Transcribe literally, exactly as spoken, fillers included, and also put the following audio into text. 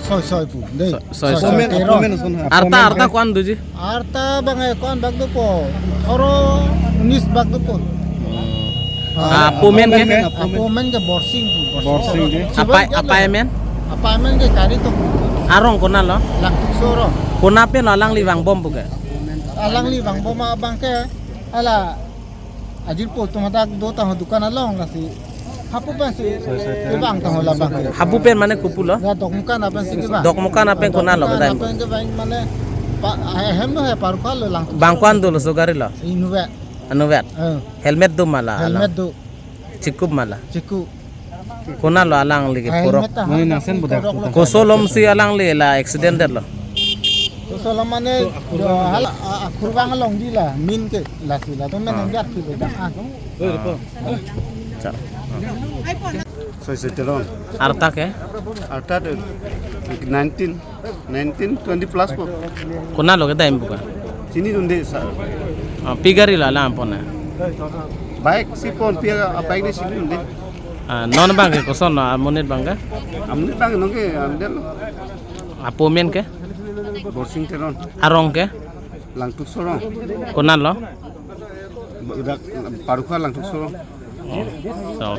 Soi, soi pu. Dei. Soi, soi, soi, soi. Apomen, Teron. Apomen ason ha. Arta, arta ko-an doji? Arta bang e ko-an bak dopo. Atharo unis bak dopo. Ah, apomen ke? Apomen ke Borsing pu, Borsing. Borsing ke. Apai, apai amen? Apai amen ke Karitok. Arong konatlo? Langtukso arong. Konat pen lo alangli vangbom pu ke? Alangli vangbom abang ke, hala ajirpo atum hadak do tang dukan along lasi. Hapu pensi. Soi, soi, Teron. Kevang tang labang. Hapu pen mane kopulo? Ya, Dokmoka na pensi kevang. Dokmoka na pen konatlo kedai? Dokmoka na pen kevang mane pa, ahem lo he, Parukha lo, Langtukso. Bang ko-an dolo, so gari lo? Innova. Innova. Eh. Helmet do ma la? Helmet do. Chikup ma la? Chiku. Konatlo alangli ke purok? Helmet ta. Mane nangsen bodak. Koso alomsi alangli la accident detlo? Koso alom mane, so, akhur do, bang hala, a, akhur bang along di la, min ke lasi la. To men, ah, nang jat ki bodak, ah. Oi, ripo. Cha. Soi, soi, Teron. Arta ke? Arta, eh, nineteen, nineteen, twenty plus po. Konatlo kedai pu ke? Chinidunde, sir. Ah, pi gari lo alang pon na? Bike si pon, pi a bike de chinidunde. Ah, non bang ke koson lo, amonit bang ke? Amonit bang non ke, andel lo. Apomen ke? Borsing Teron. Arong ke? Langtukso arong. Konatlo? Bodak Parukha, Langtukso arong. Oh, so.